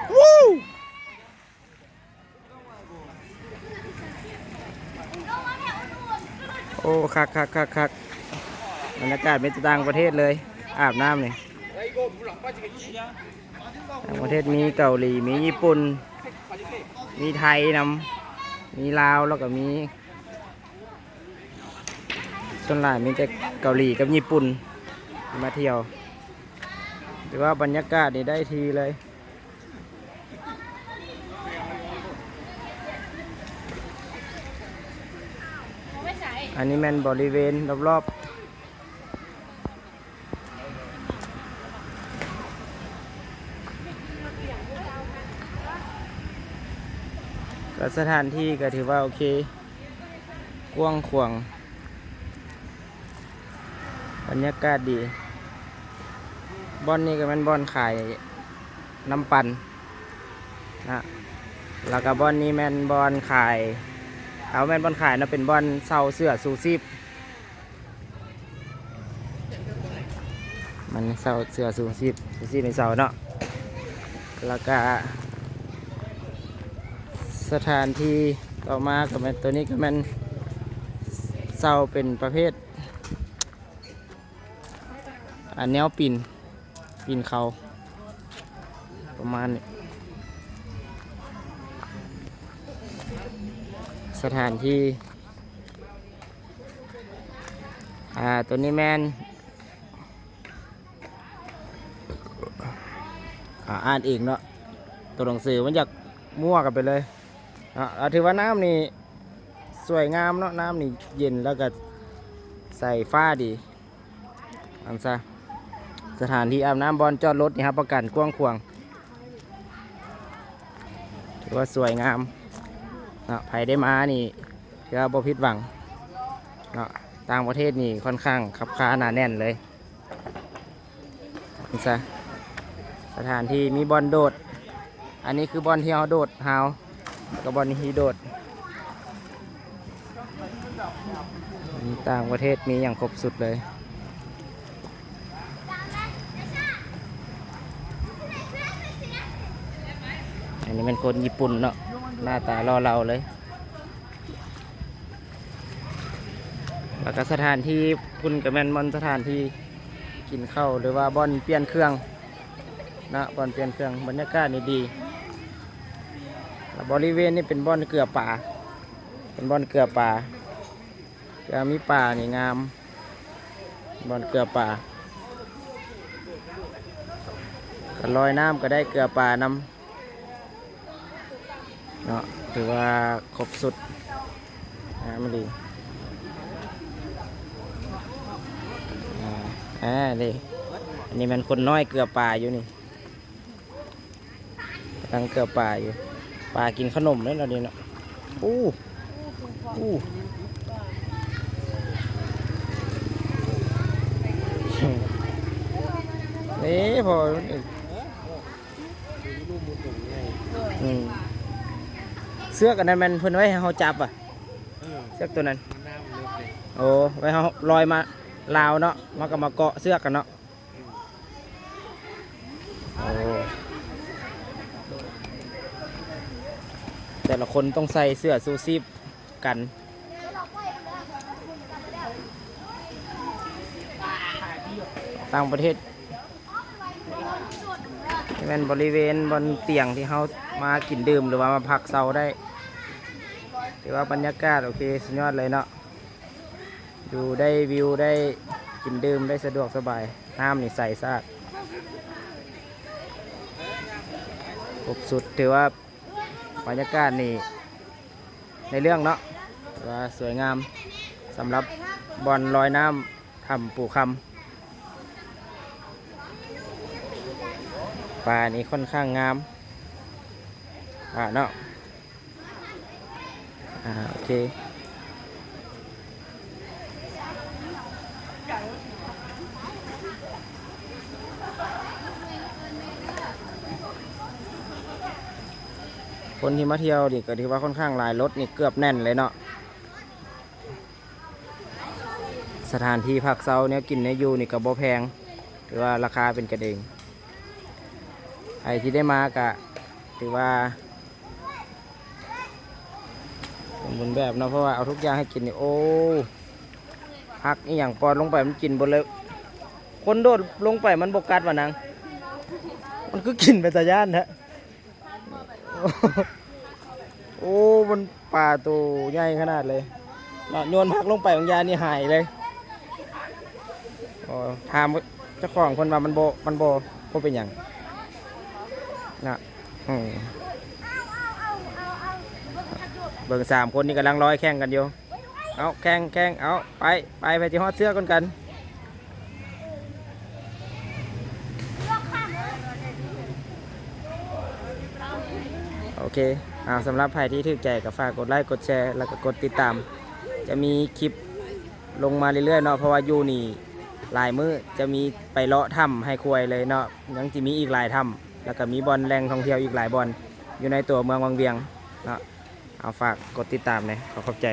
ໂອ້ ຄັກໆໆໆ ບັນຍາກາດເປັນຕ່າງປະເທດເລີຍ ອາບນ້ຳນີ້ ຕ່າງປະເທດມີເກົາຫຼີ ມີຍີ່ປຸ່ນ ມີໄທນຳ ມີລາວ ແລ້ວກໍມີ ສ່ວນຫຼາຍມີແຕ່ເກົາຫຼີກັບຍີ່ປຸ່ນທີ່ມາທ່ຽວ ຖືວ່າບັນຍາກາດນີ້ໄດ້ທີ່ເລີຍ. ອັນນີ້ແມ່ນບໍລິເວນລອບໆ ກໍສະຖານທີ່ກໍຖືວ່າໂອເຄ ກວ້າງຂວາງ ບັນຍາກາດດີ. ບ່ອນນີ້ກໍແມ່ນບ່ອນຂາຍນ້ຳປັ່ນນະ ແລ້ວກໍບ່ອນນີ້ແມ່ນບ່ອນຂາຍ ເອົາ ແມ່ນບ່ອນຂາຍເນາະ ເປັນບ່ອນເຊົ່າເສື້ອຊູຊີບ ມັນເຊົ່າເສື້ອຊູຊີບ ຊູຊີບໃຫ້ເຊົ່າເນາະ ແລ້ວກະສະຖານທີ່ຕໍ່ມາກໍແມ່ນ ໂຕນີ້ກໍແມ່ນເຊົ່າເປັນປະເພດ ອາ ແນວປີນ ປີນເຂົາ ປະມານນີ້ ສະຖານທີ່ ອ່າ ຕົວນີ້ແມ່ນ ອ່າ ອ່ານເອງເນາະ ຕົວໜັງສືມັນຢາກມົ້ວກັນໄປເລີຍເນາະ. ອ່າ ຖືວ່ານ້ຳນີ້ສວຍງາມເນາະ ນ້ຳນີ້ເຢັນ ແລ້ວກໍໃສຟ້າດີ. ອັນຊະ ສະຖານທີ່ອາບນ້ຳ ບ່ອນຈອດລົດນີ້ຮັບປະກັນກວ້າງຂວາງ ຖືວ່າສວຍງາມເນາະ ໃຜໄດ້ມານີ້ຖືວ່າບໍ່ຜິດຫວັງເນາະ. ຕ່າງປະເທດນີ້ຂ້ອນຂ້າງຄັບຄາໜາແໜ້ນເລີຍ ອັນຊະ ສະຖານທີ່ມີບ່ອນໂດດ ອັນນີ້ຄືບ່ອນທີ່ເຮົາໂດດຮາວ ແລ້ວກໍບ່ອນທີ່ໂດດ ມີຕ່າງປະເທດ ມີຫຍັງຄົບສຸດເລີຍ. ອັນນີ້ແມ່ນຄົນຍີ່ປຸ່ນເນາະ ໜ້າຕາຫຼໍ່ເຫຼົ່າເລີຍ. ແລ້ວກໍສະຖານທີ່ພຸ້ນກໍແມ່ນບ່ອນສະຖານທີ່ກິນເຂົ້າ ຫຼືວ່າບ່ອນປ່ຽນເຄື່ອງເນາະ ບ່ອນປ່ຽນເຄື່ອງ ບັນຍາກາດນີ້ດີ. ແລ້ວບໍລິເວນນີ້ເປັນບ່ອນເກືອປາ ເປັນບ່ອນເກືອປາ ເພື່ອມີປານີ້ງາມ ບ່ອນເກືອປາ ຄັນລອຍນ້ຳກໍໄດ້ເກືອປານຳ ເນາະ ຖືວ່າຄົບສຸດ ງາມອີ່ຫຼີ. ອ່າ ນີ້ ອັນນີ້ແມ່ນຄົນນ້ອຍເກືອປາຢູ່ນີ້ ກຳລັງເກືອປາຢູ່ ປາກິນຂະໜົມເດ້ເນາະນີ້ເນາະ. ໂອ້ ໂອ້ ເອີ ພໍ ອືມ ເຊືອກອັນນັ້ນແມ່ນເພິ່ນໄວ້ໃຫ້ເຮົາຈັບຫວາ? ເອີ ເຊືອກຕົວນັ້ນ ນ້ຳເລິກເດ້ ໂອ້ ໄວ້ເຮົາລອຍມາລາວເນາະ ມັນກໍມາເກາະເຊືອກກັນເນາະ. ອືມ ໂອ້ ແຕ່ລະຄົນຕ້ອງໃສ່ເສື້ອຊູຊີບກັນ ຕ່າງປະເທດ. ນີ້ແມ່ນບໍລິເວນບ່ອນຕຽງທີ່ເຮົາມາກິນດື່ມ ຫຼືວ່າມາພັກເຊົາໄດ້ ຖືວ່າບັນຍາກາດໂອເຄ ສຸດຍອດເລີຍເນາະ ຢູ່ໄດ້ວິວ ໄດ້ກິນດື່ມ ໄດ້ສະດວກສະບາຍ ນ້ຳນີ້ໃສສະອາດ ຄົບສຸດ ຖືວ່າບັນຍາກາດນີ້ ໃນເລື່ອງເນາະ ວ່າສວຍງາມ ສຳລັບບ່ອນລອຍນ້ຳຖ້ຳປູຄຳ ປານີ້ຂ້ອນຂ້າງງາມ ອ່າ ເນາະ ອ່າ ໂອເຄ. ຄົນທີ່ມາທ່ຽວນີ້ກໍຖືວ່າຂ້ອນຂ້າງຫຼາຍ ລົດນີ້ເກືອບແໜ້ນເລີຍເນາະ ສະຖານທີ່ພັກເຊົາ ແນວກິນແນວຢູ່ນີ້ກໍບໍ່ແພງ ຖືວ່າລາຄາເປັນກັນເອງ ໃຜທີ່ໄດ້ມາກະ ຖືວ່າສົມບູນແບບເນາະ ເພາະວ່າເອົາທຸກຢ່າງໃຫ້ກິນນີ້. ໂອ້ ຜັກອີ່ຫຍັງປ້ອນລົງໄປມັນກິນເບິດເລີຍ. ຄົນໂດດລົງໄປມັນບໍ່ກັດຫວານາງ? ມັນຄືກິນເປັນຕາຢ້ານແທ້. ໂອ້ ມັນປາໂຕໃຫຍ່ຂະໜາດເລີຍເນາະ. ໂຍນຜັກລົງໄປບາງຢ່າງນີ້ຫາຍເລີຍ. ໂອ້ ຖາມເຈົ້າຂອງເພິ່ນວ່າມັນບໍ່ ມັນບໍ່ ບໍ່ເປັນຫຍັງນະ. ອືມ ເບິ່ງສາມຄົນນີ້ກຳລັງລອຍແຂ່ງກັນຢູ່. ເອົາ ແຂ່ງ ແຂ່ງ ເອົາ ໄປ ໄປ ໃຜຊິຮອດເຊືອກກ່ອນກັນ. ໂອເຄ ເອົາ ສຳລັບໃຜທີ່ຖືກໃຈກໍຝາກກົດໄລ ກົດແຊ ແລ້ວກໍກົດຕິດຕາມ. ຈະມີຄລິບລົງມາເລື້ອຍໆເນາະ ເພາະວ່າຢູ່ນີ້ຫຼາຍມື້ ຈະມີໄປເລາະຖ້ຳໄຮ່ຄວາຍເລີຍເນາະ. ຍັງຊິມີອີກຫຼາຍຖ້ຳ ແລ້ວກໍມີບ່ອນແຫຼ່ງທ່ອງທ່ຽວອີກຫຼາຍບ່ອນ ຢູ່ໃນຕົວເມືອງວັງວຽງເນາະ. ເອົາ ຝາກກົດຕິດຕາມແດ່ ຂໍຂອບໃຈ.